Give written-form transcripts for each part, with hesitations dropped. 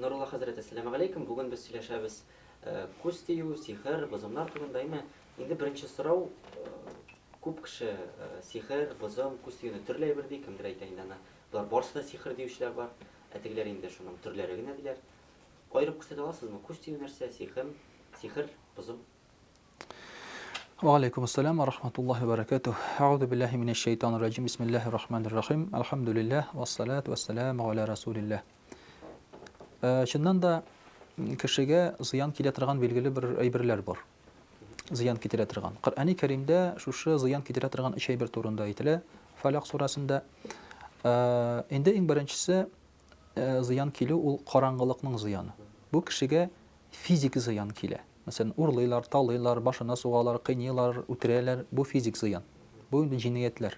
Нурулла хәзрәт, әссәламү галәйкүм. Бүген без сөйләшәбез күз тию, сихер, бозымнар турында, әйме? Инде беренче сорау, күп кеше сихер, бозым, күз тиюне төрле әйбер ди, кемдер әйтә инде аны, болар барысы да сихер диючеләр бар, ә тегеләр инде шуның төрләре генә диләр. Аерып күрсәтә аласызмы? Күз тию нәрсә, сихем, сихер, бозым? Ва алейкум ассалам ва рахматуллахи ва баракатух. Аузу биллахи минәш шайтанир раҗим. Бисмиллахир рахманир рахим. Әлхәмдүлилләһ вассалату вассаламу аля расулилләһ. Э, чыннан да кешегә зыян килә торган билгеле бер әйберләр бар. Зыян китерә торган. Коръәни Кәримдә шушы зыян китерә торган өч әйбер турында әйтелә. Фалак сүрәсендә. Э, инде иң беренчесе э, зыян килү ул караңгылыкның зыяны. Бу кешегә физик зыян килә. Мәсәлән, урлыйлар, талыйлар, башына сугалар, кыйныйлар, үтерәләр. Бу физик зыян. Бу инде җинаятьләр.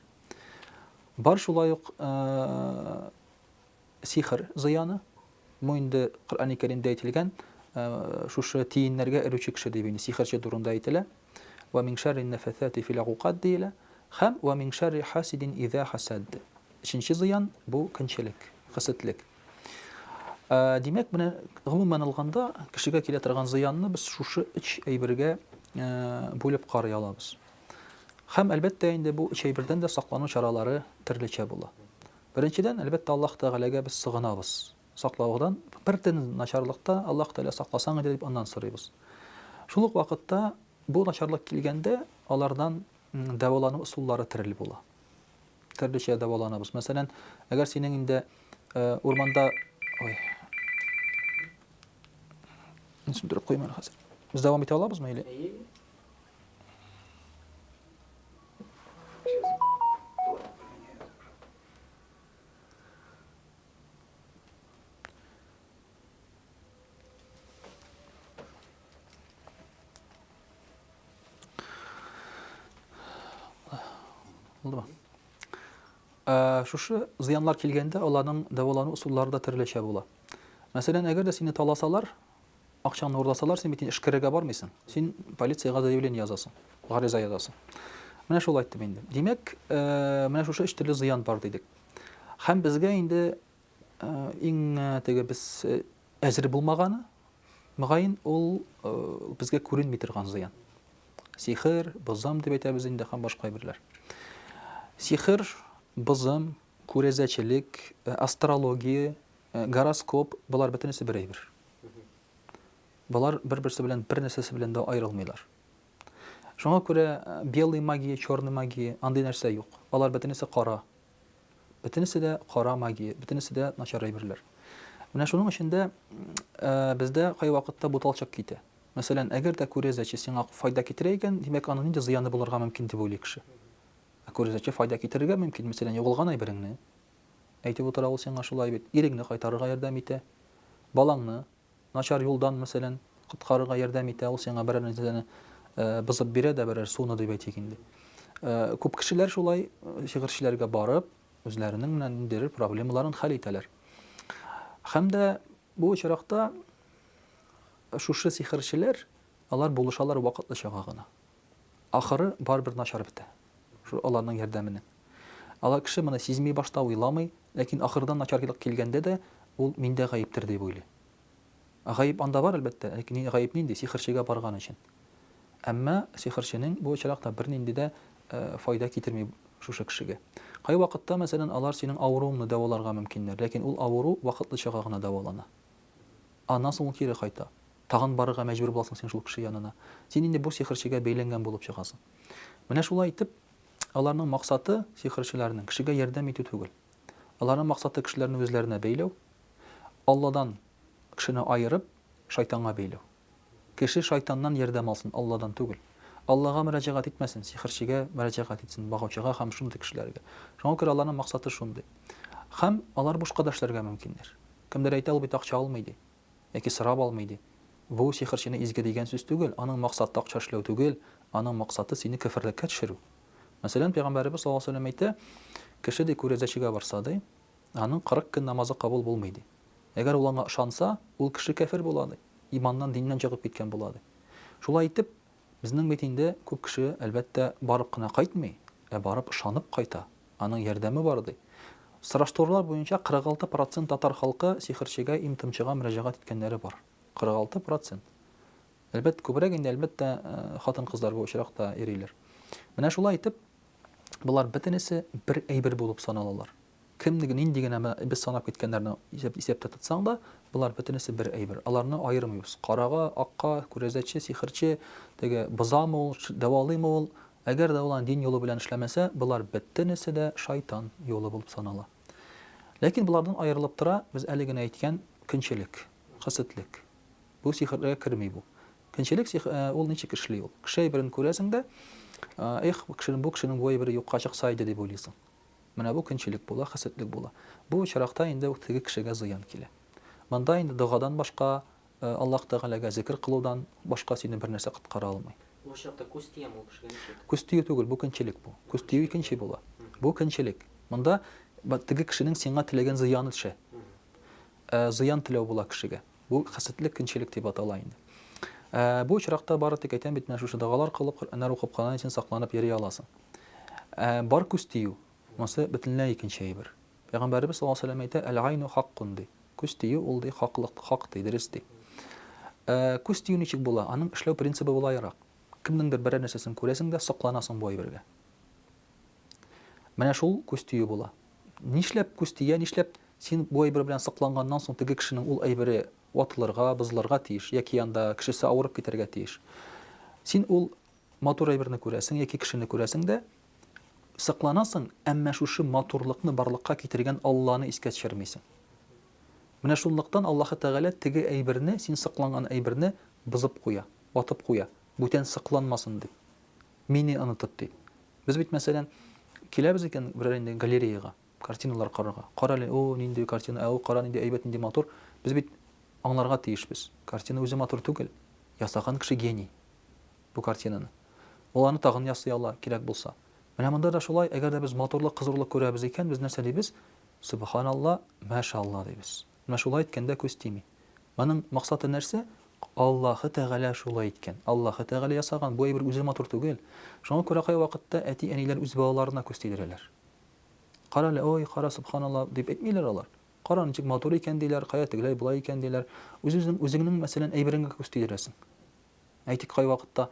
Бар шулай ук сихер зыяны. Бу инде Коръәни Кәримдә әйтелгән, шушы тиеннәргә өрүче кеше дип инде сихерче турында әйтелә. Ва мин шәрри нәфәсәти фил гукад диелә. Һәм ва мин шәрри хасидин иза хасад. Өченче зыян бу көнчелек, хәсәтлек. Ә, димәк, менә гомумән алганда кешегә килә торган зыянны без шушы өч әйбергә бүлеп карый алабыз. Һәм әлбәттә инде бу өч әйбердән дә саклану чаралары төрлечә була. Беренчедән, әлбәттә, Аллаһ Тәгаләгә без сыгынабыз. Саклаудан бер төн начарлыкта Аллаһ Тәгалә сакласаң иде дип аннан сорыйбыз. Шул ук вакытта бу начарлык килгәндә алардан дәвалану ысуллары төрле була. Төрлечә дәваланабыз. Мәсәлән, әгәр синең инде урманда ой. Сүндереп куймын хәзер. Без дәвам итә алабызмы или? Булдымы? Ә, шушы зыяннар килгәндә аларның дәвалану ысуллары да төрлечә була. Мәсәлән, әгәр дә сине таласалар, акчаңны урласалар, син бит эшкәрергә бармыйсың. Син полициягә заявление язасың, гариза язасың. Менә шул айттым инде. Димәк, э, менә шушы өч төрле зыян бар дидек. Һәм безгә инде э, иң э, теге без әзер булмаганы, мөгаен, ул безгә күренми торган зыян. Сихер, бозым дип әйтәбез инде һәм башка әйберләр. Сихер, бозым, күрәзәчелек, астрология, гороскоп, болар бөтенесе бер әйбер. Болар бер-берсе белән бер нәрсәсе белән дә аерылмыйлар. Шуңа күрә белый магия, черный магия, андый нәрсә юк. Алар бөтенесе кара. Бөтенесе дә кара магия, бөтенесе дә начар әйберләр. Менә шуның өчен дә бездә кайвакытта буталчык китә. Мәсәлән, әгәр дә күрәзәче сиңа файда китерә икән, димәк, аның нинди зыяны булырга мөмкин дип уйлый кеше. Ә күрәзәче файда китерергә мөмкин, мәсәлән, югалган әйбереңне әйтеп утыра ул сиңа шулай бит, иреңне кайтарырга ярдәм итә, балаңны Начар юлдан, мәсәлән, коткарырга ярдәм итә, ул сиңа берәр нәрсәне бозып бирә дә, берәр суны дип әйтик инде. Күп кешеләр шулай сихерчеләргә барып, үзләренең менә ниндидер проблемаларын хәл итәләр. Һәм дә бу очракта шушы сихерчеләр, алар булышалар вакытлычага гына. Ахыры барыбер начар бетә. Шул аларның ярдәменең. Алар кеше моны сизми башта, уйламый, ләкин ахырдан начарлык килгәндә дә ул миндә гаептер дип уйлый. Ә гаеп анда бар, әлбәттә, ләкин гаеп нинди? Сихерчегә барган өчен. Әмма сихерченең бу очракта бернинди дә файда китерми шушы кешегә. Кайвакытта, мәсәлән, алар синең авыруыңны дәваларга мөмкиннәр, ләкин ул авыру вакытлычага гына дәвалана. Аннан соң ул кире кайта. Тагын барырга мәҗбүр буласың син шул кеше янына. Син инде бу сихерчегә бәйләнгән булып чыгасың. Менә шулай итеп, аларның максаты, сихерчеләрнең, кешегә ярдәм итү түгел. Аларның максаты кешеләрне үзләренә бәйләү, Алладан кешене аерып, шайтанга бәйләү. Кеше шайтаннан ярдәм алсын, Алладан түгел. Аллага мөрәҗәгать итмәсен, сихерчегә мөрәҗәгать итсен, багучыга һәм шундый кешеләргә. Шуңа күрә аларның максаты шундый. Һәм алар бушка да эшләргә мөмкиннәр. Кемдер әйтә, ул бит акча алмый, ди. Яки сорап алмый, ди. Бу сихерчене изге дигән сүз түгел, аның максаты акча эшләү түгел, аның максаты сине көферлеккә төшерү. Мәсәлән, пәйгамбәребез саллаллаһу алейһи ва сәлләм әйтә, кеше, ди, күрәзәчегә барса, ди, аның 40 көн намазы кабул булмый, ди. Әгәр ул аңа ышанса, ул кеше кәфер була, ди, иманнан, диннән чыгып киткән була, ди. Шулай итеп, безнең бит инде күп кеше, әлбәттә, барып кына кайтмый, ә барып ышанып кайта. Аның ярдәме бар, ди. Сораштырулар буенча 46 процент татар халкы сихерчегә, им-томчыга мөрәҗәгать иткәннәре бар. 46 процент. Әлбәттә, күбрәк инде, әлбәттә, хатын-кызлар бу очракта йөриләр. Менә шулай итеп, болар бөтенесе бер әйбер булып саналалар. Кемне, нинди генә без санап киткәннәрне исәп, исәптә тотсаң да, болар бөтенесе бер әйбер. Аларны аермыйбыз. Карага, акка, күрәзәче, сихерче, теге бозамы ул, дәвалыймы ул, әгәр дә ул аны дин юлы белән эшләмәсә, болар бөтенесе дә шайтан юлы булып санала. Ләкин болардан аерылып тора без әле генә әйткән көнчелек, хәсетлек. Бу сихерләргә керми бу. Көнчелек сих, ул ничек эшли ул? Кеше әйберен күрәсең дә, эх, кешенең бу кешенең бу әйбере юкка чыкса иде дип уйлыйсың. Менә бу көнчелек була, хәсәтлек була. Бу очракта инде теге кешегә зыян килә. Монда инде догадан башка, Аллаһ Тәгаләгә зикер кылудан башка сине бернәрсә коткара алмый. Бу очракта күз тияме ул кешегә ничек? Күз тию түгел, бу көнчелек бу. Күз тию икенче була. Бу көнчелек. Монда теге кешенең сиңа теләгән зыяны төшә. Зыян теләү була кешегә. Бу хәсәтлек, көнчелек дип атала инде. Бу очракта бары тик әйтәм бит, менә шушы догалар кылып, Коръәннәр укып кына син сакланып йөри аласың. Ә бар күз тию, монысы бөтенләй икенче әйбер. Пәйгамбәребез саллаллаһу алейһи ва сәлләм әйтә, Әл-гайну хаккун ди. Күз тию ул ди хаклык, хак ди, дөрес ди. Ә күз тию ничек була? Аның эшләү принцибы болайрак. Кемнеңдер берәр нәрсәсен күрәсең дә, сокланасың бу әйбергә. Менә шул күз тию була. Нишләп күз тия, нишләп син бу әйбер белән сокланганнан соң теге кешенең ул әйбере ватылырга, бозылырга тиеш яки анда кешесе авырып китәргә тиеш. Син ул матур әйберне күрәсең яки кешене күрәсең дә, сокланасың, әмма шушы матурлыкны барлыкка китергән Алланы искә төшермисең. Менә шунлыктан Аллаһы Тәгалә теге әйберне, син сокланган әйберне бозып куя, ватып куя, бүтән сокланмасын дип. Мине онытып дип. Без бит, мәсәлән, киләбез икән берәр инде галереяга, картиналар карарга. Кара әле, о, нинди картина, ә ул кара нинди әйбәт, нинди матур. Без бит аңларга тиешбез. Картина үзе матур түгел. Ясаган кеше гений. Бу картинаны. Ул аны тагын ясый ала, кирәк булса. Менә монда да шулай, әгәр дә без матурлык, кызурлык күрәбез икән, без нәрсә дибез? Сөбханалла, мәшалла дибез. Менә шулай әйткәндә күз тими. Моның максаты нәрсә? Аллаһы Тәгалә шулай иткән. Аллаһы Тәгалә ясаган. Бу әйбер үзе матур түгел. Шуңа күрә кайвакытта әти-әниләр үз балаларына күз тидерәләр. Кара әле, ой, кара, сөбханалла, дип әйтмиләр алар. Кара, ничек матур икән, диләр, кая тегеләй, болай икән, диләр. Үз-үзең, үзеңнең, мәсәлән, әйбереңгә күз тидерәсең. Әйтик, кайвакытта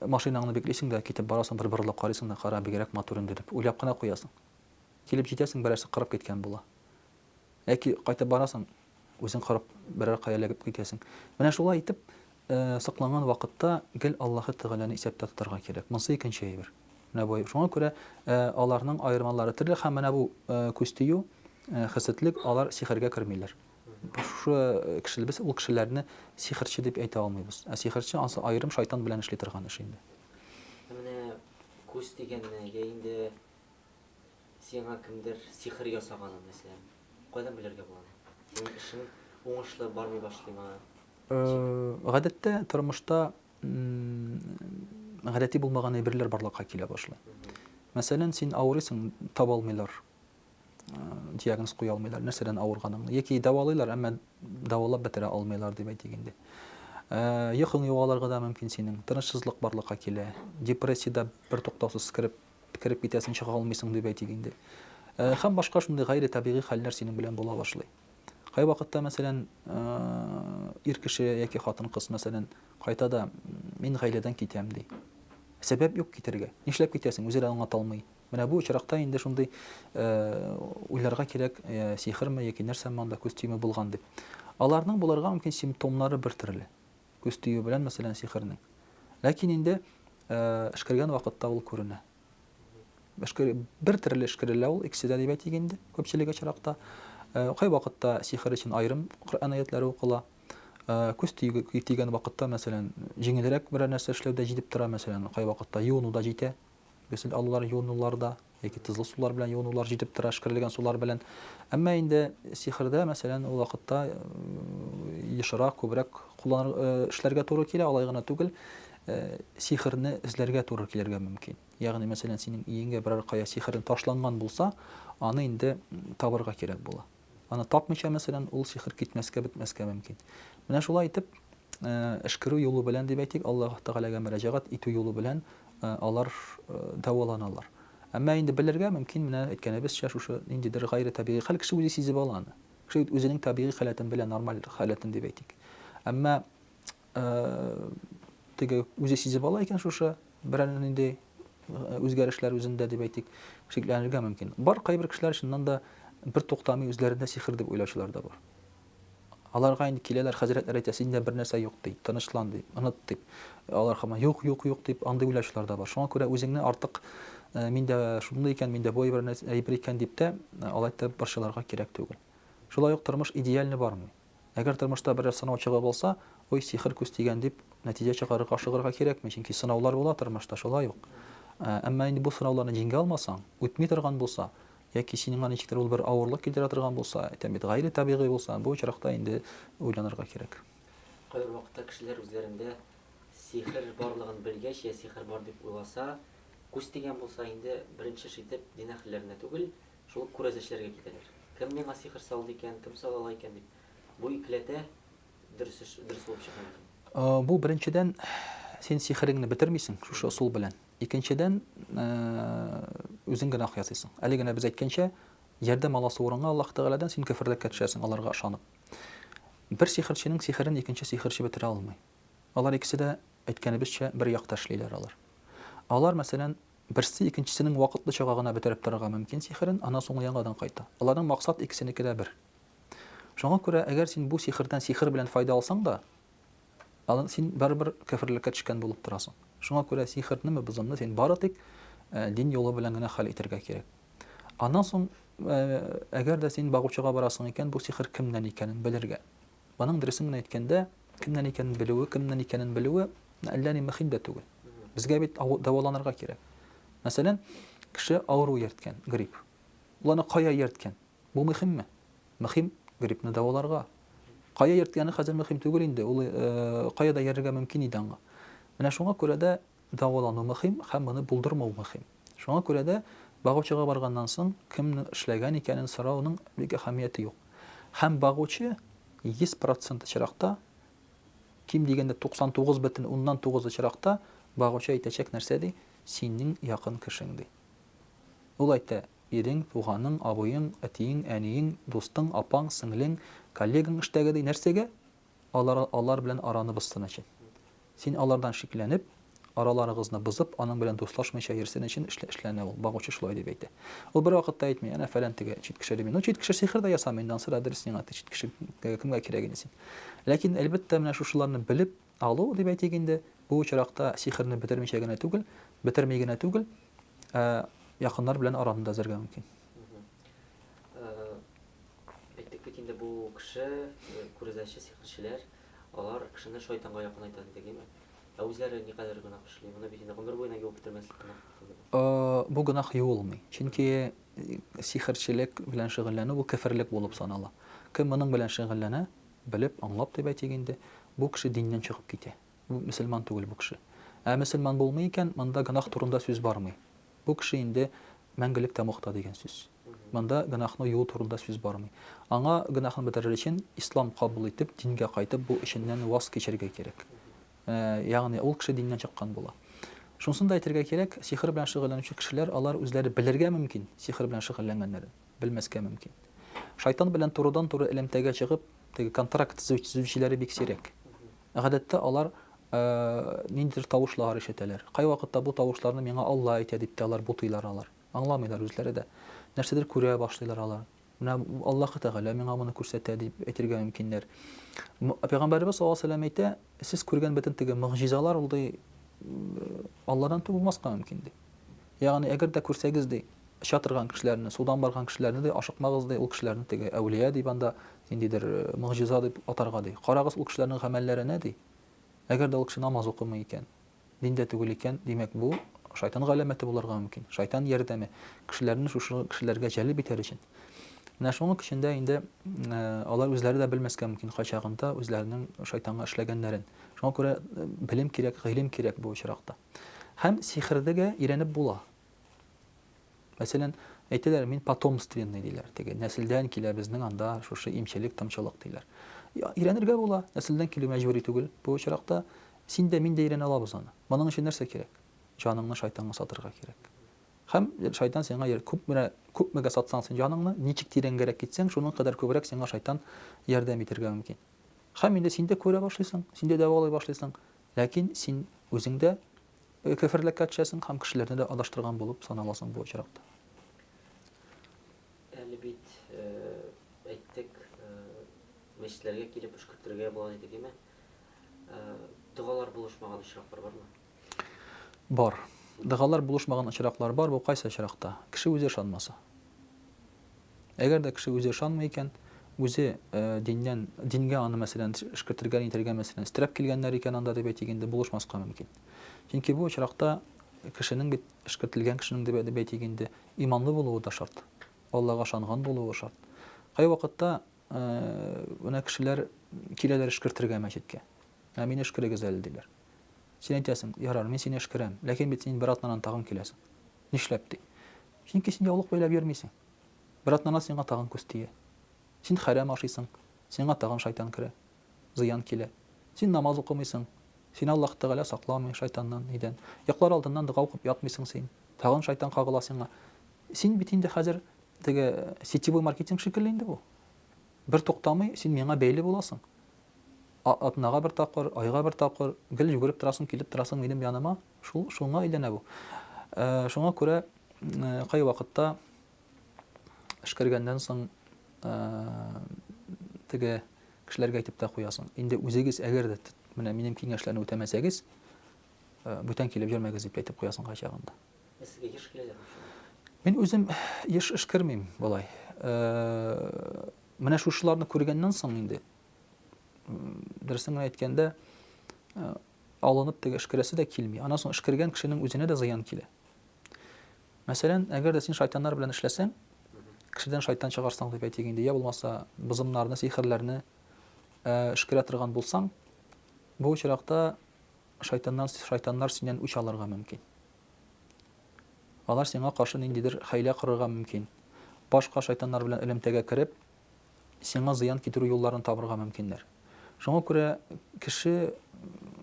машинаңны биклисең дә, китеп барасың, бер борылып карыйсың да, кара, бигрәк матур инде, дип уйлап кына куясың. Килеп җитәсең, берәрсе кырып киткән була. Яки кайтып барасың, үзең кырып, берәр кая эләгеп китәсең. Менә шулай итеп, сокланган вакытта гел Аллаһы Тәгаләне исәптә тотарга кирәк. Монсы икенче әйбер. Менә бу. Шуңа күрә аларның аермалары төрле һәм менә бу күз тию, хәсәтлек, алар сихергә кермиләр. Шушы кешеләр, без ул кешеләрне сихерче дип әйтә алмыйбыз. Ә сихерче ансы аерым шайтан белән эшли торган эш инде. Ә менә күз тигәнне, я инде сиңа кемдер сихер ясаганын, мәсәлән, кайдан белергә була аны? Синең эшең уңышлы бармый башлыймы? Гадәттә тормышта гадәти булмаган әйберләр барлыкка килә башлый. Мәсәлән, син авырыйсың, таба алмыйлар. Диагноз куя алмыйлар, нәрсәдән авырганыңны. Яки дәвалыйлар, әмма дәвалап бетерә алмыйлар дип әйтик инде. Йокың югалырга да мөмкин синең, тынычсызлык барлыкка килә, депрессиядә бертуктаусыз кереп кереп китәсең, чыга алмыйсың дип әйтик инде. Һәм башка шундый гайре табигый хәлләр синең белән була башлый. Кайвакытта, мәсәлән, ир кеше яки хатын-кыз, мәсәлән, кайта да, мин гаиләдән китәм ди. Сәбәп юк китәргә. Нишләп китәсең, үзе дә аңлата алмый. Менә бу очракта инде шундый уйларга кирәк, сихерме яки нәрсәме анда күз тиюме булган дип. Аларның булырга мөмкин симптомнары бер төрле. Күз тию белән, мәсәлән, сихернең. Ләкин инде өшкергән вакытта ул күренә. Өшкер, бер төрле өшкерелә ул, икесе дә дип әйтик инде, күпчелек очракта. Кайвакытта сихер өчен аерым Коръән аятлары укыла. Күз тигән вакытта, мәсәлән, җиңелрәк берәр нәрсә эшләү дә җитеп тора, мәсәлән, кайвакытта юыну да җитә. Гөсел алулар, юынулар да, яки тозлы сулар белән юынулар җитеп тора, өшкерелгән сулар белән. Әмма инде сихердә, мәсәлән, ул вакытта ешрак, күбрәк кулланыр, эшләргә туры килә, алай гына түгел, сихерне эзләргә туры килергә мөмкин. Ягъни, мәсәлән, синең өеңгә берәр кая сихерен ташланган булса, аны инде табырга кирәк була. Аны тапмыйча, мәсәлән, ул сихер китмәскә, бетмәскә мөмкин. Менә шулай итеп, өшкерү юлы белән дип әйтик, Аллаһ Тәгаләгә мөрәҗәгать итү юлы белән алар дәваланалар. Әмма инде белергә мөмкин, менә әйткәнебезчә, шушы ниндидер гайре табигый хәл, кеше үзе сизеп ала аны. Кеше бит үзенең табигый халәтен белә, нормаль халәтен дип әйтик. Әмма теге үзе сизеп ала икән шушы берәр нинди үзгәрешләр үзендә дип әйтик, шикләнергә мөмкин. Бар кайбер кешеләр чыннан да бер туктамый үзләрендә сихер дип уйлаучылар да бар. Аларга инде киләләр, хәзрәтләр әйтә, синдә бер нәрсә юк ди, тынычлан ди, оныт дип. Алар һаман юк, юк, юк дип андый уйлаучылар да бар. Шуңа күрә үзеңне артык миндә шундый икән, миндә бу әйбер әйбер икән дип тә алай итеп борчылырга кирәк түгел. Шулай ук тормыш идеальный бармый. Әгәр тормышта берәр сынау чыгып алса, ой, сихер күз тигән дип нәтиҗә чыгарырга ашыгырга кирәкми, чөнки сынаулар була тормышта, шулай ук. Әмма инде бу сынауларны җиңә алмасаң, үтми торган булса, яки синеңа ничектер ул бер авырлык китерә торган булса, әйтәм бит, гайре табигый булса, бу очракта инде уйланырга кирәк. Кайбер вакытта кешеләр үзләрендә сихер барлыгын белгәч, я сихер бар дип уйласа, күз тигән булса, инде беренче эш итеп дин әһелләренә түгел, шул ук күрәзәчеләргә китәләр. Кем миңа сихер салды икән, кем сала ала икән дип. Бу икеләтә дөрес эш, дөрес булып чыга микән? Бу беренчедән, син сихереңне бетермисең шушы ысул белән. Икенчедән, үзең гөнаһ ясыйсың. Әле генә без әйткәнчә, ярдәм аласы урынга Аллаһ Тәгаләдән син көферлеккә төшәсең, аларга ышанып. Бер сихерченең сихерен икенче сихерче бетерә алмый. Алар икесе дә, әйткәнебезчә, бер якта эшлиләр алар. Алар, мәсәлән, берсе икенчесенең вакытлычага гына бетереп торырга мөмкин сихерен, аннан соң ул яңадан кайта. Аларның максат икесенеке дә бер. Шуңа күрә, әгәр син бу сихердән сихер белән файда алсаң да, Аны син барыбер кәферлеккә төшкән булып торасың. Шуңа күрә сихернеме, бозымны син бары тик дин юлы белән генә хәл итәргә кирәк. Аннан соң, әгәр дә син багучыга барасың икән, бу сихер кемнән икәнен белергә. Моның дөресен генә әйткәндә, кемнән икәнен белүе, кемнән икәнен белүе әллә ни мөһим дә түгел. Безгә бит дәваланырга кирәк. Мәсәлән, кеше авыру йөрткән, грипп. Ул аны кая йөрткән? Бу мөһимме? Мөһим, гриппны дәваларга. Кая йөрткәне хәзер мөһим түгел инде, ул кая да йөрергә мөмкин иде аңа. Менә шуңа күрә дә дәвалану мөһим һәм моны булдырмау мөһим. Шуңа күрә дә багучыга барганнан соң кемне эшләгән икәнен сорауның бик әһәмияте юк. Һәм багучы 100 процент очракта, ким дигәндә 99,9 очракта багучы әйтәчәк нәрсә ди, синең якын кешең ди. Ул әйтә, Ирең, туганың, абыең, әтиең, әниең, дустың, апаң, сеңлең, коллегаң эштәге ди, нәрсәгә? Алар алар белән араны бозсын өчен. Син алардан шикләнеп, араларыгызны бозып, аның белән дуслашмыйча йөрсен өчен эшлә эшләнә ул, багучы шулай дип әйтә. Ул бервакытта әйтми, әнә фәлән теге чит кеше дип. Ну, чит кеше сихер дә ясамый инде, ансы да дөрес сиңа, чит кеше кемгә кирәк инде син. Ләкин, әлбәттә, менә шушыларны белеп алу, дип әйтик инде, бу очракта сихерне бетермичә генә түгел, бетерми генә түгел, Ә якыннар белән араны да өзәргә мөмкин. Әйттек бит инде бу кеше, күрәзәче, сихерчеләр, алар кешене шайтанга якынайта дидек, әйме? Ә үзләре никадәр гөнаһ эшли? Моны бит инде гомер буена юып бетермәслек гөнаһ бит инде бу. Бу гөнаһ юылмый. Чөнки сихерчелек белән шөгыльләнү бу кеферлек булып санала. Кем моның белән шөгыльләнә, белеп, аңлап дип әйтик инде, бу кеше диннән чыгып китә. Бу мөселман түгел бу кеше. Ә мөселман булмый икән, монда гөнаһ турында сүз бармый. Бу кеше инде мәңгелек тәмугта дигән сүз. Монда гөнаһны юу турында сүз бармый. Аңа гөнаһын бетерер өчен ислам кабул итеп, дингә кайтып, бу эшеннән ваз кичәргә кирәк. Ягъни ул кеше диннән чыккан була. Шунысын да әйтергә кирәк, сихер белән шөгыльләнүче кешеләр, алар үзләре белергә мөмкин сихер белән шөгыльләнгәннәрен, белмәскә мөмкин. Шайтан белән турыдан-туры элемтәгә чыгып, теге контракт төзүчеләре бик сирәк. Гадәттә алар ниндидер тавышлар ишетәләр. Кайвакытта бу тавышларны миңа Алла әйтә дип тә алар бутыйлар алар. Аңламыйлар үзләре дә. Нәрсәдер күрә башлыйлар алар. Менә Аллаһы Тәгалә миңа моны күрсәтә дип әйтергә мөмкиннәр. Пәйгамбәребез саллаллаһу алейһи ва сәлләм әйтә, сез күргән бөтен теге могҗизалар ул ди Алладан булмаска мөмкин ди. Ягъни әгәр дә күрсәгез ди, оча торган кешеләрне, судан барган кешеләрне ди, ашыкмагыз ди, ул кешеләрне теге әүлия дип анда ниндидер могҗиза дип атарга ди. Карагыз ул кешеләрнең гамәлләренә ди. Әгәр дә ул кеше намаз укымый икән, диндә түгел икән, димәк бу шайтан галәмәте булырга мөмкин, шайтан ярдәме, кешеләрне шушы кешеләргә җәлеп итәр өчен. Менә шуның көчендә инде алар үзләре дә белмәскә мөмкин кайчагында үзләренең шайтанга эшләгәннәрен. Шуңа күрә белем кирәк, гыйлем кирәк бу очракта. Һәм сихердегә өйрәнеп була. Мәсәлән, әйтәләр, мин потомственный диләр. Теге нәселдән килә безнең анда шушы имчелек, тымчылык диләр. Өйрәнергә була, нәселдән килү мәҗбүри түгел. Бу очракта син дә, мин дә өйрәнә алабыз аны. Моның өчен нәрсә кирәк? Җаныңны шайтанга сатырга кирәк. Һәм шайтан сиңа күпме, күпмегә сатсаң син җаныңны, ничек тирәнгәрәк китсәң, шуның кадәр күбрәк сиңа шайтан ярдәм итәргә мөмкин. Һәм инде син дә күрә башлыйсың, син дә дәвалый башлыйсың, ләкин син үзең дә көферлеккә төшәсең һәм кешеләрне дә адаштырган булып саналасың бу очракта. Әле бит әйттек, мәчетләргә килеп өшкертергә була дидек, әйме? Догалар булышмаган очраклар бармы? Бар. Догалар булышмаган очраклар бар. Бу кайсы очракта? Кеше үзе ышанмаса. Әгәр дә кеше үзе ышанмый икән, үзе диннән, дингә аны, мәсәлән, өшкертергә, нитәргә, мәсәлән, өстерәп килгәннәр икән анда дип әйтик инде, булышмаска мөмкин. Чөнки бу очракта кешенең бит, өшкертелгән кешенең дип, дип әйтик инде, иманлы булуы да шарт. Аллага ышанган булуы шарт. Кайвакытта менә кешеләр киләләр өшкертергә мәчеткә. Ә мине өшкерегез әле, диләр. Син әйтәсең, ярар, мин сине өшкерәм, ләкин бит син бер атнадан тагын киләсең. Нишләп, ди. Чөнки син яулык бәйләп йөрмисең. Бер атнадан сиңа тагын күз тия. Син хәрәм ашыйсың, сиңа тагын шайтан керә, зыян килә. Син намаз укымыйсың, сине Аллаһ Тәгалә сакламый шайтаннан, нидән. Йоклар алдыннан дога укып ятмыйсың син, тагын шайтан кагыла сиңа. Син бит инде хәзер теге сетевой маркетинг шикелле инде бу. Бер туктамый, син миңа бәйле буласың. Атнага бер тапкыр, айга бер тапкыр гел йөгереп торасың, килеп торасың минем яныма. Шул шуңа әйләнә бу. Шуңа күрә кайвакытта өшкергәннән соң теге кешеләргә әйтеп тә куясың. Инде үзегез әгәр дә менә минем киңәшләрне үтәмәсәгез, бүтән килеп йөрмәгез дип әйтеп куясың кайчагында. Ә сезгә еш киләләрме шулай? Мин үзем еш өшкермим болай. Менә шушыларны күргәннән соң инде, дөресен генә әйткәндә, алынып теге өшкерәсе дә килми. Аннан соң өшкергән кешенең үзенә дә зыян килә. Мәсәлән, әгәр дә син шайтаннар белән эшләсәң, кешедән шайтан чыгарсаң дип әйтик инде, я булмаса бозымнарны, сихерләрне өшкерә торган булсаң, бу очракта шайтаннан шайтаннар синнән үч алырга мөмкин. Алар сиңа каршы ниндидер хәйлә корырга мөмкин. Башка шайтаннар белән элемтәгә кереп, сиңа зыян китерү юлларын табырга мөмкиннәр. Шуңа күрә кеше,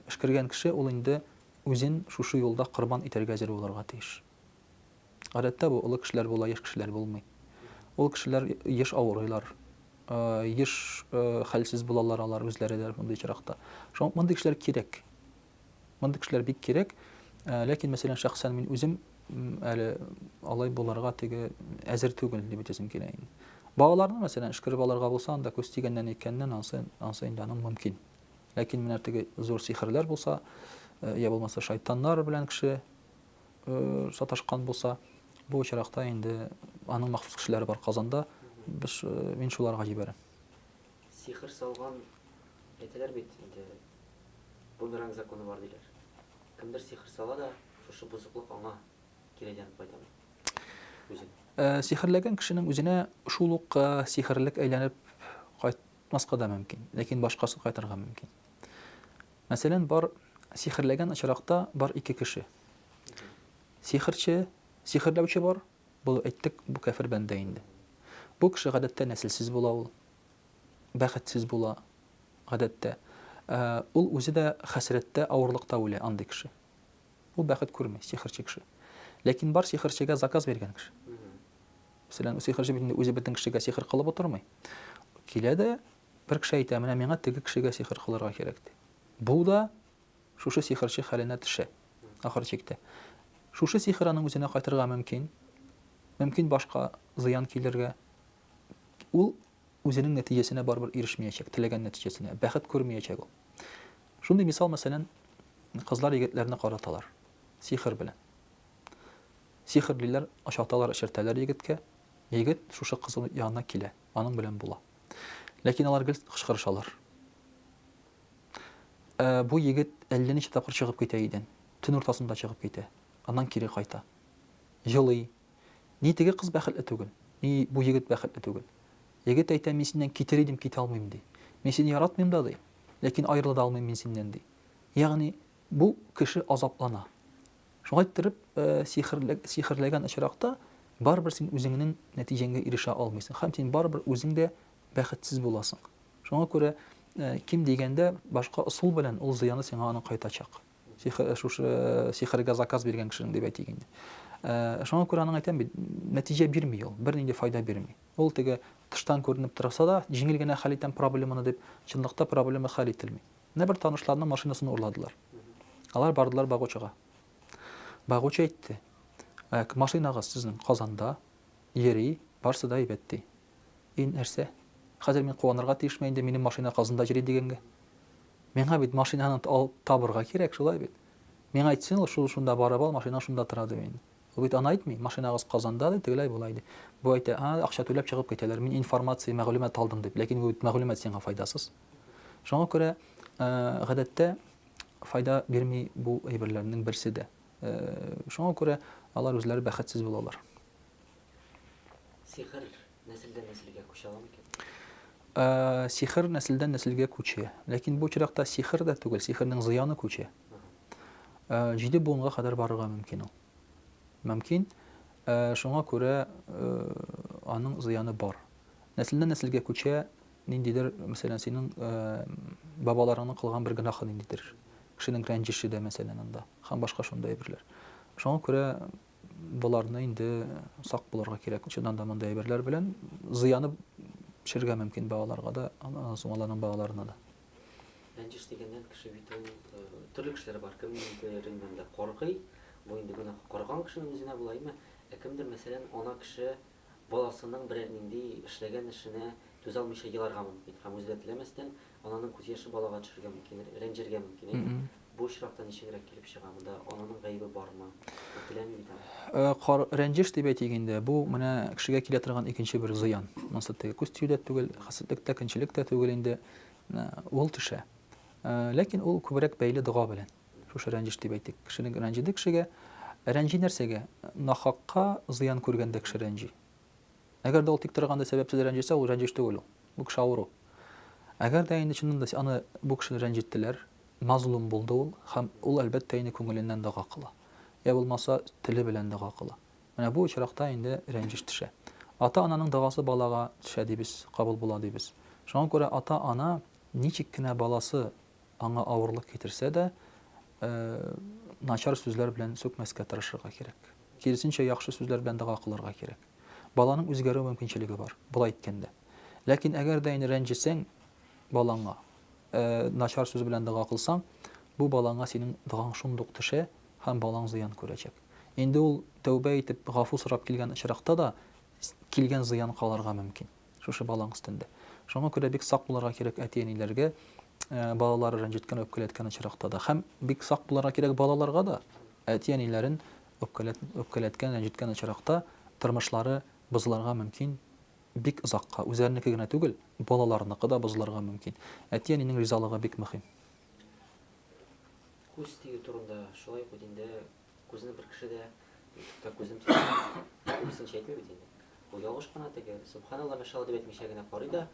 өшкергән кеше ул инде үзен шушы юлда корбан итәргә әзер булырга тиеш. Гадәттә бу олы кешеләр була, яшь кешеләр булмый. Ул кешеләр еш авырыйлар, еш хәлсез булалар алар үзләре дә мондый очракта. Шуңа мондый кешеләр кирәк. Мондый кешеләр бик кирәк. Ләкин, мәсәлән, шәхсән мин үзем әле алай булырга теге әзер түгел дип әйтәсем килә инде. Балаларны, мәсәлән, өшкереп алырга булса, анда күз тигәннән әйткәннән ансы, ансы инде аның мөмкин. Ләкин менә теге зур сихерләр булса, я булмаса шайтаннар белән кеше саташкан булса, бу очракта инде аның махсус кешеләре бар Казанда, без мин шуларга җибәрәм. Сихер салган әйтәләр бит инде, бумеранг законы бар диләр. Кемдер сихер сала да, шушы бозыклык аңа кире әйләнеп кайтамы? Үзен. Сихерләгән кешенең үзенә шул ук сихерлек әйләнеп кайтмаска да мөмкин, ләкин башкасы кайтырга мөмкин. Мәсәлән, бар сихерләгән очракта бар ике кеше. Сихерче, сихерләүче бар, бу әйттек, бу кәфер бәндә инде. Бу кеше гадәттә нәселсез була ул, бәхетсез була гадәттә. Ул үзе дә хәсрәттә, авырлыкта үлә андый кеше. Ул бәхет күрми, сихерче кеше. Ләкин бар сихерчегә заказ биргән кеше. Мәсәлән, сихерче бит инде үзе бөтен кешегә сихер кылып утырмый. Килә дә бер кеше әйтә, менә миңа теге кешегә сихер кылырга кирәк ди. Бу да шушы сихерче хәленә төшә ахыр чиктә. Шушы сихер аның үзенә кайтырга мөмкин. Мөмкин башка зыян килергә. Ул үзенең нәтиҗәсенә барыбер ирешмиячәк, теләгән нәтиҗәсенә, бәхет күрмиячәк ул. Шундый мисал, мәсәлән, кызлар егетләрне караталар сихер белән. Сихерлиләр, ашаталар, эчертәләр егеткә. Егет шушы кыз янына килә, аның белән була. Ләкин алар гел кычкырышалар. Ә, бу егет әллә ничә тапкыр чыгып китә өйдән. Төн уртасында чыгып китә. Аннан кире кайта. Елый. Ни теге кыз бәхетле түгел, ни бу егет бәхетле түгел. Егет әйтә, мин синнән китер идем, китә алмыйм, ди. Мин сине яратмыйм да, ди. Ләкин аерыла да алмыйм мин синнән, ди. Ягъни бу кеше азаплана. Шулай иттереп, сихерләгән очракта, барыбер син үзеңнең нәтиҗәңгә ирешә алмыйсың һәм син барыбер үзең дә бәхетсез буласың. Шуңа күрә, ким дигәндә, башка ысул белән ул зыяны сиңа аның кайтачак. Сихер, шушы сихергә заказ биргән кешенең дип әйтик инде. Шуңа күрә аның әйтәм бит, нәтиҗә бирми ул, бернинди файда бирми. Ул теге тыштан күренеп торса да, җиңел генә хәл итәм проблеманы дип, чынлыкта проблема хәл ителми. Менә бер танышларның машинасын урладылар. Алар бардылар багучыга. Багучы әйтте, машинагыз сезнең Казанда йөри, барсы да әйбәт ди. И нәрсә? Хәзер мин куанырга тиешме инде минем машина Казанда йөри дигәнгә? Миңа бит машинаны алып табырга кирәк, шулай бит? Миңа әйтсен ул, шул шунда барып ал, машина шунда тора дип инде. Ул бит аны әйтми, машинагыз Казанда ди, тегеләй болай ди. Бу әйтә, а, акча түләп чыгып китәләр, мин информация, мәгълүмат алдым дип. Ләкин бу бит мәгълүмат сиңа файдасыз. Шуңа күрә, гадәттә, файда бирми бу әйберләрнең берсе дә. Шуңа күрә алар үзләре бәхетсез булалар. Сихер нәселдән нәселгә күчә ала микән? Сихер нәселдән нәселгә күчә. Ләкин бу очракта сихер дә түгел, сихернең зыяны күчә. Җиде буынга кадәр барырга мөмкин ул. Мөмкин. Шуңа күрә аның зыяны бар. Нәселдән нәселгә күчә, ниндидер, мәсәлән, синең бабаларыңның кылган бер гөнаһы ниндидер. Кешенең рәнҗеше дә, мәсәлән, анда һәм башка шундый әйберләр. Шуңа күрә боларны инде сак булырга кирәк. Чыннан да мондый әйберләр белән зыяны төшергә мөмкин балаларга да, аннан соң аларның балаларына да. Рәнҗеш дигәннән кеше бит ул төрле кешеләр бар. Кемдер инде каргый, бу инде гөнаһ карган кешенең үзенә була, әйме? Ә кемдер, мәсәлән, ана кеше баласының берәр нинди эшләгән эшенә түзә алмыйча еларга мөмкин һәм үзе дә теләмәстән ананың күз яше балага төшергә мөмкин, рәнҗергә мөмкин, әйме? Бу очракта ничегрәк килеп чыга? Монда ананың гаебе бармы? Ул теләми бит аны. Кар, рәнҗеш дип әйтик инде, бу менә кешегә килә торган икенче бер зыян. Монысы теге күз тию дә түгел, хәсәтлек тә, көнчелек тә түгел инде. Ул төшә. Ләкин ул күбрәк бәйле дога белән. Шушы рәнҗеш дип әйтик. Кешенең рәнҗеде кешегә. Рәнҗи нәрсәгә? Нахакка зыян күргәндә кеше рәнҗи. Әгәр дә ул тик торганда сәбәпсез рәнҗесә, ул рәнҗеш түгел ул. Бу кеше авыру. Әгәр дә инде чыннан да аны бу кешене рәнҗеттеләр, мазлум булды ул һәм ул әлбәттә инде күңеленнән дога кыла. Я булмаса теле белән дога кыла. Менә бу очракта инде рәнҗеш төшә. Ата-ананың догасы балага төшә дибез, кабул була дибез. Шуңа күрә ата-ана ничек кенә баласы аңа авырлык китерсә дә, начар сүзләр белән сүкмәскә тырышырга кирәк. Киресенчә, яхшы сүзләр белән дога кылырга кирәк. Баланың үзгәрү мөмкинчелеге бар, болай иткәндә. Ләкин әгәр дә инде рәнҗесәң балаңа, начар сүз белән дога кылсаң, бу балаңа синең догаң шундук төшә һәм балаң зыян күрәчәк. Инде ул тәүбә итеп, гафу сорап килгән очракта да килгән зыян калырга мөмкин. Шушы балаң өстендә. Шуңа күрә бик сак булырга кирәк әти-әниләргә, балалары рәнҗеткән, үпкәләткән очракта да. Һәм бик сак булырга кирәк балаларга да, әти-әниләрен үпкәләткән, рәнҗеткән очракта тормышлары бозылырга мөмкин бик озакка. Үзләренеке генә түгел, балаларыныкы да бозылырга мөмкин. Әти-әнинең ризалыгы бик мөһим. Күз тию турында шулай ук бит инде күзне бер кеше дә тукта күзем тиде күбесенчә әйтми бит инде. Ул ялгыш кына теге сөбханалла мәшалла дип әйтмичә генә карый да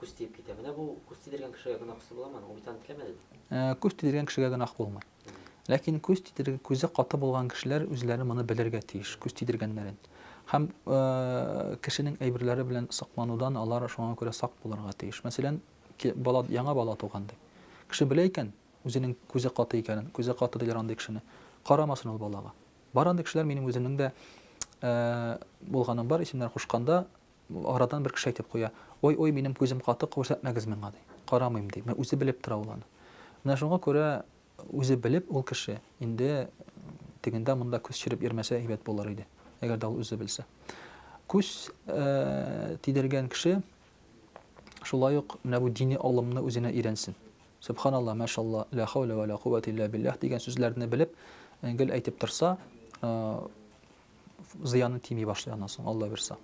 күз тиеп китә. Менә бу күз тидергән кешегә гөнаһсы буламы? Ул бит аны теләмәде бит. Күз тидергән кешегә гөнаһ булмый. Ләкин күз тидер күзе каты булган кешеләр үзләре моны белергә тиеш, күз тидергәннәрен. Һәм кешенең әйберләре белән сакланудан алар шуңа күрә сак булырга тиеш. Мәсәлән, бала, яңа бала туган ди. Кеше белә икән, үзенең күзе каты икәнен, күзе каты диләр андый кешене. Карамасын ул балага. Бар андый кешеләр, минем үземнең дә булганым бар, исемнәр кушканда, арадан бер кеше әйтеп куя, ой, ой, минем күзем каты, күрсәтмәгез миңа, ди. Карамыйм, ди. Менә үзе белеп тора ул аны. Менә шуңа күрә үзе белеп ул кеше инде тегендә монда күз чиреп йөрмәсә әйбәт булыр иде, әгәр дә ул үзе белсә. Күз тидергән кеше шулай ук менә бу дини алымны үзенә өйрәнсен. Сөбханалла, мәшалла, лә хәүлә вә лә кувәтә илля билләһ дигән сүзләрне белеп, гел әйтеп торса, зыяны тими башлый аннан соң, Алла бирса.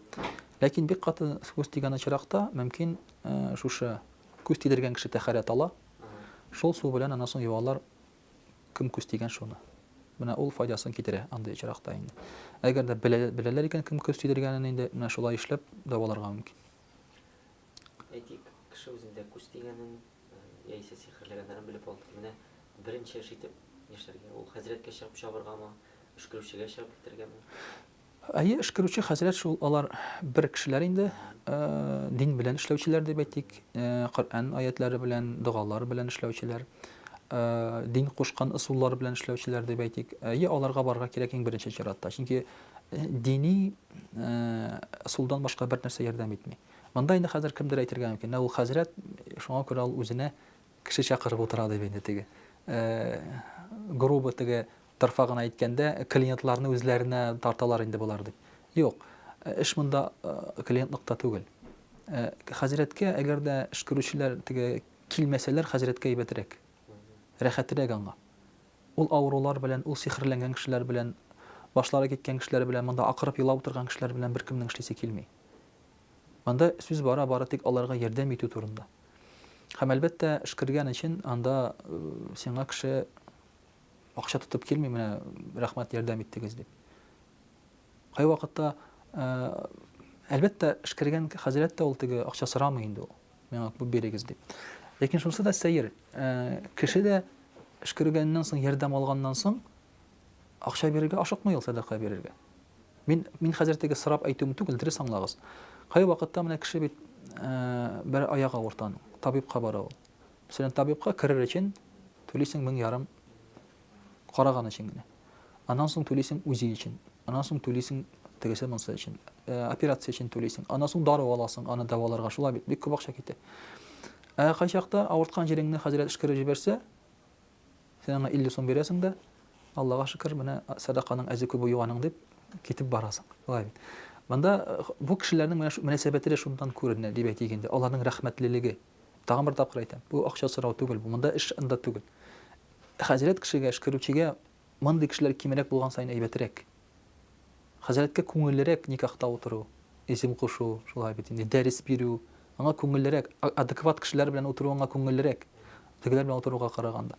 Ләкин бик каты күз тигән очракта мөмкин шушы күз тидергән кеше тәһарәт ала. Шул су белән аннан соң юалар, кем күз тигән шуны. Менә ул файдасын китерә андый очракта инде. Әгәр дә беләләр икән кем күз тидергәнен инде, менә шулай эшләп дәваларга мөмкин. Әйтик, кеше үзендә күз тигәнен яисә сихерләгәннәрен белеп алды. Менә беренче эш итеп нишләргә? Ул хәзрәткә чыгып чабыргамы, өшкерүчегә чыгып китәргәме? Әйе, өшкерүче хәзрәт шул алар бер кешеләр инде, дин белән эшләүчеләр дип әйтик, Коръән аятлары белән, догалар белән эшләүчеләр. дин кушкан ысуллар белән эшләүчеләр дип әйтик. Әйе, аларга барырга кирәк иң беренче чиратта. Чөнки дини ысулдан башка бер нәрсә ярдәм итми. Монда инде хәзер кемдер әйтергә мөмкин, менә ул хәзрәт, шуңа күрә ул үзенә кеше чакырып утыра дип инде теге. Грубо теге дорфа гына әйткәндә, клиентларны үзләренә тарталар инде болар дип. Юк, эш монда клиентлыкта түгел. Хәзрәткә, әгәр дә өшкерүчеләр теге килмәсәләр, хәзрәткә әйбәтрәк. Рәхәтрәк аңа. Ул авырулар белән, ул сихерләнгән кешеләр белән, башлары киткән кешеләр белән, монда акырып елап утырган кешеләр белән беркемнең эшлисе килми. Монда сүз бара бары тик аларга ярдәм итү турында. Һәм, әлбәттә, өшкергән өчен анда сиңа кеше акча тотып килми, менә рәхмәт, ярдәм иттегез дип. Кайвакытта, әлбәттә, өшкергән хәзрәт тә ул теге акча сорамый инде ул. Миңа күп бирегез дип. Ләкин шунысы да сәер, кеше дә өшкергәннән соң, ярдәм алганнан соң, акча бирергә ашыкмый ул, сәдака бирергә. Мин, мин хәзер теге сорап әйтүем түгел, дөрес аңлагыз. Кайвакытта менә кеше бит бер аягы авырта аның, табибка бара ул. Мәсәлән, табибка керер өчен түлисең 1500 караган өчен генә. Аннан соң түлисең УЗИ өчен, аннан соң түлисең тегесе монысы өчен, операция өчен түлисең, аннан соң дару аласың, аны дәваларга, шулай бит, бик күп акча китә. Ә кайчакта авырткан җиреңне хәзрәт өшкереп җибәрсә, син аңа 50 сум бирәсең дә, Аллага шөкер, менә сәдаканың әзе күбе юк аның дип китеп барасың. Шулай бит. Монда бу кешеләрнең менә мөнәсәбәте дә шуннан күренә, дип әйтик инде, аларның рәхмәтлелеге. Тагын бер тапкыр әйтәм, бу акча сорау түгел, бу монда эш анда түгел. Хәзрәт кешегә, өшкерүчегә мондый кешеләр кимрәк булган саен әйбәтрәк. Хәзрәткә күңеллерәк никахта утыру, исем кушу, шулай бит инде, дәрес бирү, аңа күңеллерәк, адекват кешеләр белән утыру аңа күңеллерәк, тегеләр белән утыруга караганда.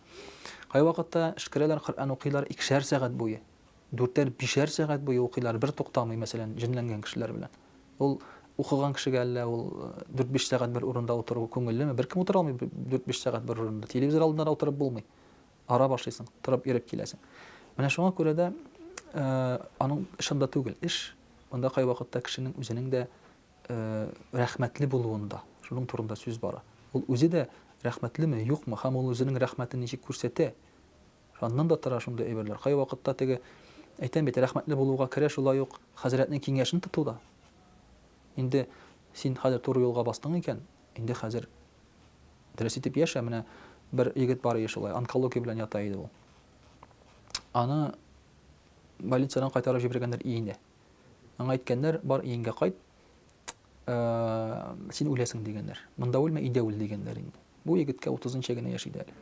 Кайвакытта өшкерәләр, Коръән укыйлар икешәр сәгать буе, дүртәр, бишәр сәгать буе укыйлар, бер туктамый, мәсәлән, җенләнгән кешеләр белән. Ул укыган кешегә әллә ул дүрт-биш сәгать бер урында утыру күңеллеме? Беркем утыра алмый дүрт-биш сәгать бер урында. Телевизор алдында да утырып булмый. Ара башлыйсың, торып йөреп киләсең. Менә шуңа күрә дә аның эш анда түгел. Эш монда кайвакытта кешенең үзенең дә рәхмәтле булуында. Шуның турында сүз бара. Ул үзе дә рәхмәтлеме, юкмы һәм ул үзенең рәхмәтен ничек күрсәтә? Аннан да тора шундый әйберләр. Кайвакытта теге, әйтәм бит, рәхмәтле булуга керә шулай ук хәзрәтнең киңәшен тоту да. Инде син хәзер туры юлга бастың икән, инде хәзер дөрес итеп яшә. Менә бер егет бар иде шулай, онкология белән ята иде ул. Аны больницадан кайтарып җибәргәннәр өенә. Аңа әйткәннәр, бар өеңгә кайт, син үләсең дигәннәр. Монда үлмә, өйдә үл дигәннәр инде. Бу егеткә утызынча генә яшь иде әле.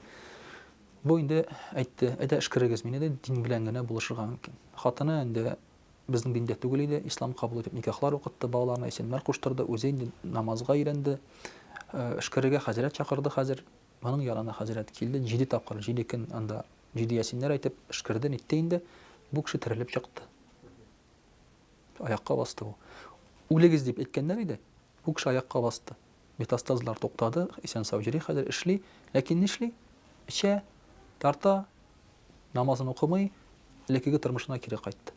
Бу инде әйтте, әйдә өшкерегез мине, диде, дин белән генә булышырга мөмкин. Хатыны инде безнең диндә түгел иде, ислам кабул итеп никахлар укытты, балаларына исемнәр куштырды, үзе инде намазга өйрәнде. Өшкерергә хәзрәт чакырды хәзер. Моның янына хәзрәт килде, җиде тапкыр, җиде көн анда җиде ясиннәр әйтеп, өшкерде, нитте инде. Бу кеше терелеп чыкты. Аякка басты бу. Үлегез дип әйткәннәр иде, бу кеше аякка басты. Метастазлар туктады, исән-сау йөри хәзер, эшли. Ләкин нишли? Эчә, тарта, намазын укымый, элеккеге тормышына кире кайтты.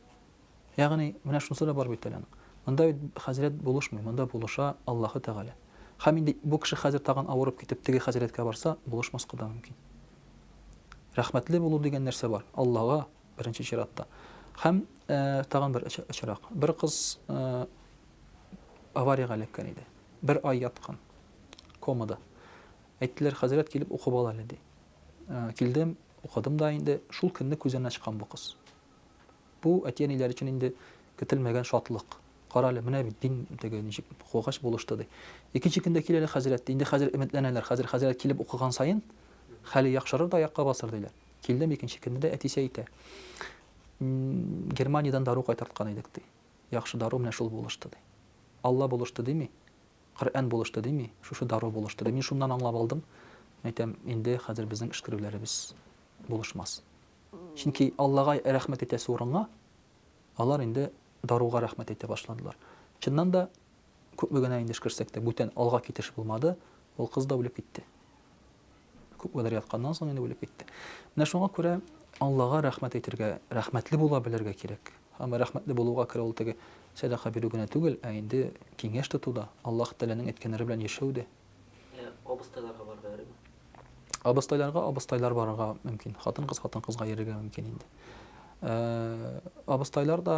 Ягъни, менә шунысы да бар бит әле аның. Монда бит хәзрәт булышмый, монда булыша Аллаһы Тәгалә. Һәм инде бу кеше хәзер тагын авырып китеп, теге хәзрәткә барса, булышмаска да мөмкин. Рәхмәтле булу дигән нәрсә бар. Аллага, беренче чиратта. Һәм тагын бер очрак. Бер кыз авариягә эләккән иде. Бер ай яткан. Комада. Әйттеләр, хәзрәт килеп укып ал әле, ди. Килдем, укыдым да инде. Шул көнне күзен ачкан бу кыз. Бу әти-әниләр өчен инде көтелмәгән шатлык. Кара әле, менә бит дин теге ничек укыгач булышты, ди. Икенче көндә кил әле хәзрәт, ди. Инде хәзер өметләнәләр. Хәзер хәзрәт килеп укыган саен хәле яхшырыр да аякка басыр, диләр. Килдем икенче көнне дә әтисе әйтә. Германиядән дару кайтарткан идек, ди. Яхшы дару менә шул булышты, ди. Алла булышты дими, Коръән булышты дими, шушы дару булышты ди. Мин шуннан аңлап алдым, әйтәм, инде хәзер безнең өшкерүләребез булышмас. Чөнки Аллага рәхмәт әйтәсе урынга, алар инде даруга рәхмәт әйтә башладылар. Чыннан да, күпме генә инде өшкерсәк тә, бүтән алга китеш булмады, ул кыз да үлеп китте. Күпмедер ятканнан соң инде үлеп китте. Менә шуңа күрә Аллага рәхмәт әйтергә, рәхмәтле була белергә кирәк. Һәм рәхмәтле булуга керә ул теге сәдака бирү генә түгел, ә инде киңәш тоту да, Аллаһ Тәгаләнең әйткәннәре белән яшәү дә. Ә абыстайларга барырга ярыймы? Абыстайларга абыстайлар барырга мөмкин, хатын-кыз хатын-кызга йөрергә мөмкин инде. Абыстайлар да,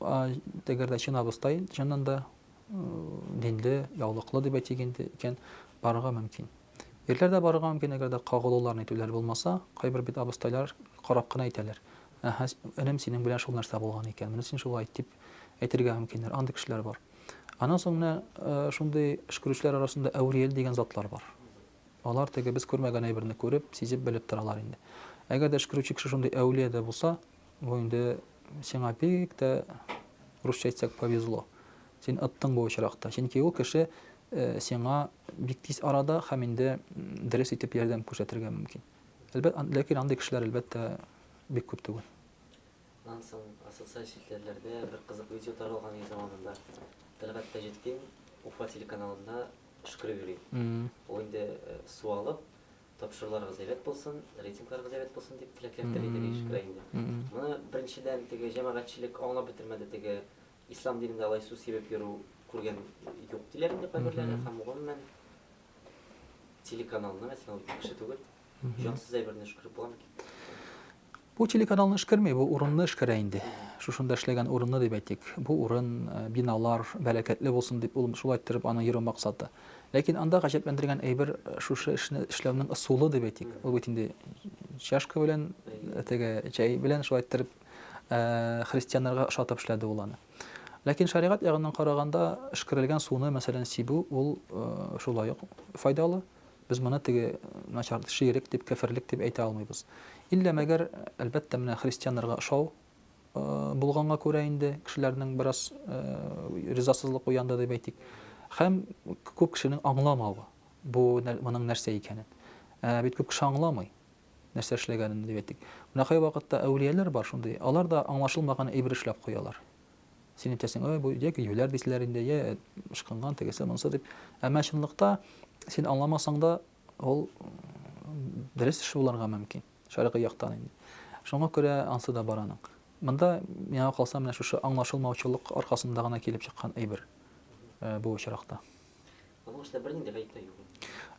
әгәр дә чын абыстай, чыннан да динле, яулыклы дип әйтик инде икән, барырга мөмкин. Ирләр дә барырга мөмкин, әгәр дә кагылулар нитүләр булмаса, кайбер бит абыстайлар карап кына әйтәләр. Әһә, энем, синең белән шул нәрсә булган икән, моны син шулай әйт дип әйтергә мөмкиннәр. Андый кешеләр бар. Аннан соң менә шундый өшкерүчеләр арасында әүлияле дигән затлар бар. Алар теге без күрмәгән әйберне күреп, сизеп, белеп торалар инде. Әгәр дә өшкерүче кеше шундый әүлия дә булса, бу инде сиңа бик тә, русча әйтсәк, повезло. Син оттың бу очракта. Чөнки ул кеше сиңа бик тиз арада һәм инде дөрес итеп ярдәм күрсәтергә мөмкин. Әлбәт, ләкин андый кешеләр, әлбәттә, бик күп түгел. Аннан соң социаль челтәрләрдә бер кызык видео таралган иде заманында. Тәлгать Таҗетдин Уфа телеканалында өшкереп йөри. Ул инде су алып, тапшыруларыгыз әйбәт булсын, рейтингларыгыз әйбәт булсын дип теләкләр тели теге өшкерә инде. Моны беренчедән теге җәмәгатьчелек аңлап бетермәде, теге ислам динендә алай су сибеп йөрү күргән юк диләр инде кайберләре һәм гомумән телеканалны, мәсәлән, ул кеше түгел, җансыз әйберне өшкереп була микән? Бу телеканалны өшкерми, бу урынны өшкерә инде. Шушында эшләгән урынны дип әйтик. Бу урын, биналар бәрәкәтле булсын дип, ул шулай иттереп аның йөрү максаты. Ләкин анда гаҗәпләндергән әйбер шушы эшне эшләүнең ысулы дип әйтик. Ул бит инде чашка белән, теге чәй белән шулай иттереп христианнарга ошатып эшләде ул аны. Ләкин шәригать ягыннан караганда, өшкерелгән суны, мәсәлән, сибү, ул шулай ук файдалы. Без моны теге начар ширек дип, кәферлек дип әйтә алмыйбыз. Иллә мәгәр, әлбәттә, менә христианнарга ошау булганга күрә инде кешеләрнең бераз ризасызлык уянды дип әйтик. Һәм күп кешенең аңламавы бу моның нәрсә икәнен. Ә бит күп кеше аңламый нәрсә эшләгәнен дип әйтик. Менә кайвакытта әүлияләр бар шундый, алар да аңлашылмаган әйбер эшләп куялар. Син әйтәсең, ой, бу яки юләр дисәләр инде, я ышкынган тегесе монысы дип. Әмма чынлыкта син аңламасаң да, ул дөрес эш булырга мөмкин, шәргый яктан инде. Шуңа күрә ансы да бар аның. Монда миңа калса менә шушы аңлашылмаучылык аркасында гына килеп чыккан әйбер э, бу очракта. Аның эчендә бернинди гаеп тә юк.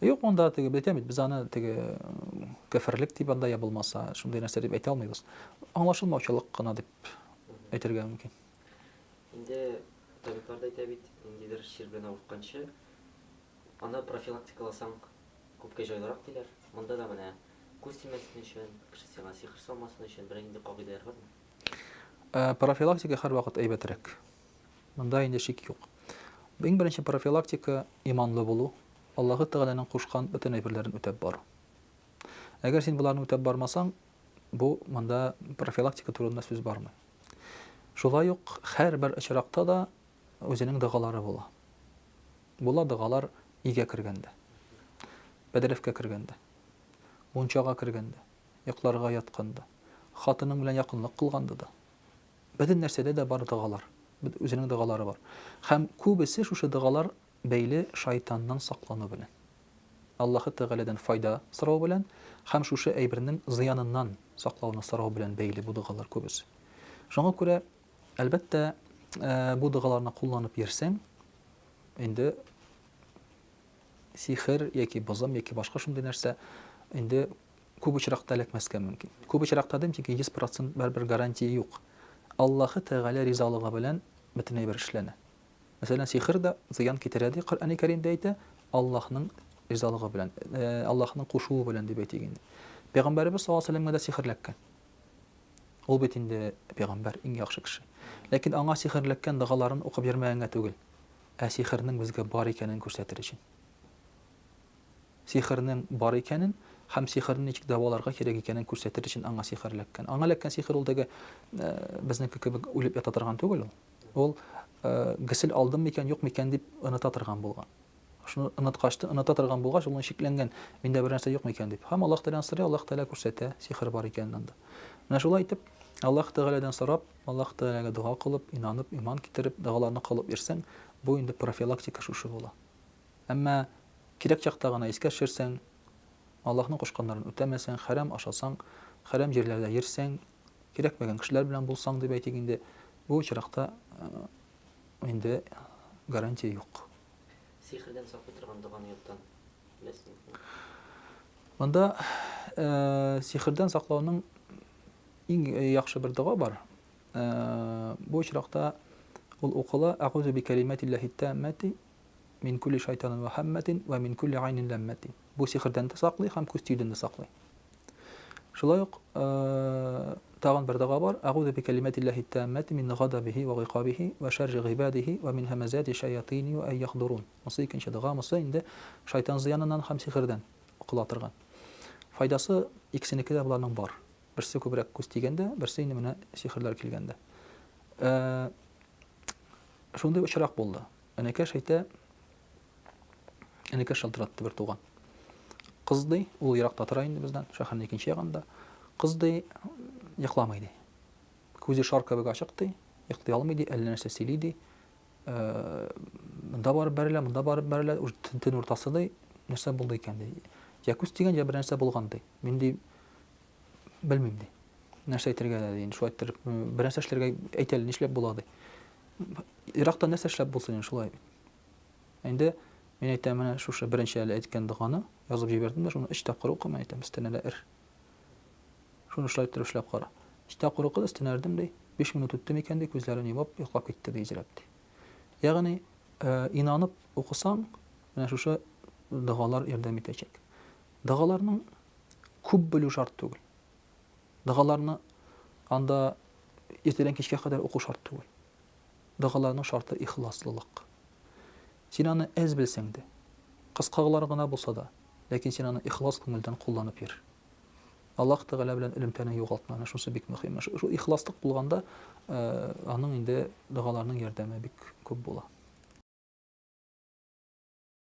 Юк, монда теге әйтәм бит, без аны теге кәферлек дип анда я булмаса, шундый нәрсә дип әйтә алмыйбыз. Аңлашылмаучылык кына дип әйтергә мөмкин. Инде табиблар да әйтә бит, ниндидер чир белән авыртканчы, аны профилактикаласаң күпкә җайлырак диләр. Монда да менә күз тимәсен өчен, кеше сиңа сихер салмасын өчен берәр нинди кагыйдәләр бармы? Э, профилактика һәрвакыт әйбәтрәк. Монда инде шик юк. Иң беренче профилактика, иманлы булу, Аллаһы Тәгаләнең кушкан бөтен әйберләрен үтәп бару. Әгәр син боларны үтәп бармасаң, бу монда профилактика турында сүз бармый. Шулай ук һәрбер очракта да үзенең догалары була. Була догалар өйгә кергәндә, бәдрәфкә кергәндә, мунчага кергәндә, йокларга ятканда, хатының белән якынлык кылганда да. Бөтен нәрсәдә дә бар догалар. Үзенең догалары бар. Һәм күбесе шушы догалар бәйле шайтаннан саклану белән. Аллаһы Тәгаләдән файда сорау белән һәм шушы әйбернең зыяныннан саклауны сорау белән бәйле бу догалар күбесе. Шуңа күрә, әлбәттә, бу догаларны кулланып йөрсәң, инде сихер яки бозым яки башка шундый нәрсә инде күп очракта эләкмәскә мөмкин. Күп очракта дим, чөнки 100% барыбер гарантия юк. Аллаһы Тәгалә ризалыгы белән бөтен әйбер эшләнә. Мәсәлән, сихер дә зыян китерә ди, Коръәни Кәримдә әйтә, Аллаһның ризалыгы белән, э, Аллаһның кушуы белән дип әйтик инде. Пәйгамбәребез саллаллаһу алейһи вәсәлләмгә дә сихер эләккән. Ул бит инде пәйгамбәр, иң яхшы кеше. Ләкин аңа сихер эләккән догаларын укып йөрмәгәнгә түгел, ә сихернең безгә бар икәнен күрсәтер өчен. Сихернең бар икәнен һәм сихерне ничек дәваларга кирәк икәнен күрсәтер өчен аңа сихер эләккән. Аңа эләккән сихер ул теге безнеке кебек үлеп ята торган түгел ул. Ул гесел алдым микән, юк микән дип оныта торган булган. Шуны оныткач, оныта торган булгач, ул шикләнгән, миндә бер нәрсә юк микән дип. Һәм Аллаһ Тәгаләдән сорый, Аллаһ Тәгалә күрсәтә, сихер бар икәнен анда. Менә шулай итеп, Аллаһ Тәгаләдән сорап, Аллаһ Тәгаләгә дога кылып, инанып, иман китереп, догаларны кылып йөрсәң, бу инде профилактика шушы була. Әмма кирәк чакта гына искә төшерсәң, Аллаһның кушканнарын үтәмәсәң, хәрам ашасаң, хәрам җирләрдә йөрсәң, кирәкмәгән кешеләр белән булсаң, дип әйтик инде, бу очракта инде гарантия юк. Сихердән саклый торган доганы яттан беләсезме? Монда сихердән саклауның иң яхшы бер дога бар. Бу очракта ул укыла, Әгузу би кәлимәтилләһи тәммәти мин күлли шайтанин вә һәммәтин вә мин күлли гайнин ләммәтин. Бу сихердән дә саклый һәм күз тиюдән дә саклый. Шулай ук тагын бер дога бар. Әгузу би кәлимәтилләһи тәммәти мин гадабихи вә гыйкабихи вә шәрри гыйбадихи вә мин һәмәзәти шаятини вә әй яхдурун. Монысы икенче дога, монысы инде шайтан зыяныннан һәм сихердән укыла торган. Файдасы икесенеке дә боларның бар. Берсе күбрәк күз тигәндә, берсе инде менә сихерләр килгәндә. Э, шундый очрак булды. Энекәш әйтә, энекәш шалтыратты бер туган. Кыз ди, ул еракта тора инде бездән, шәһәрнең икенче ягында. Кыз ди, йокламый ди. Күзе шар кебек ачык ди, йоклый алмый ди, әллә нәрсә сөйли ди. Монда барып бәрелә, монда барып бәрелә, уже төн уртасы ди, нәрсә булды икән ди. Я күз тигән, я бер нәрсә булган ди. Мин ди, белмим ди. Нәрсә әйтергә дә ди, шулай иттереп, бер нәрсә эшләргә әйт әле, нишләп була ди. Еракта нәрсә эшләп булсын инде шулай бит. Инде мин әйтәм, менә шушы беренче әле әйткән доганы язып җибәрдем дә, шуны өч тапкыр укы, мин әйтәм, өстенә дә эр. Шуны шулай иттереп эшләп кара. Өч тапкыр укыды, өстенә эрдем ди. 5 минут үтте микән ди, күзләрен йомып йоклап китте ди, изрәп ди. Ягъни, инанып укысаң, менә шушы догалар ярдәм итәчәк. Догаларның күп белү шарт түгел. Догаларны анда иртәдән кичкә кадәр уку шарт түгел. Догаларның шарты ихласлылык. Син аны әз белсәң дә, кыскаглар гына булса да, ләкин син аны ихлас күңелдән кулланып йөр. Аллаһ Тәгалә белән элемтәне югалтма. Менә шунысы бик мөһим. Шул ихласлык булганда, аның инде догаларның ярдәме бик күп була.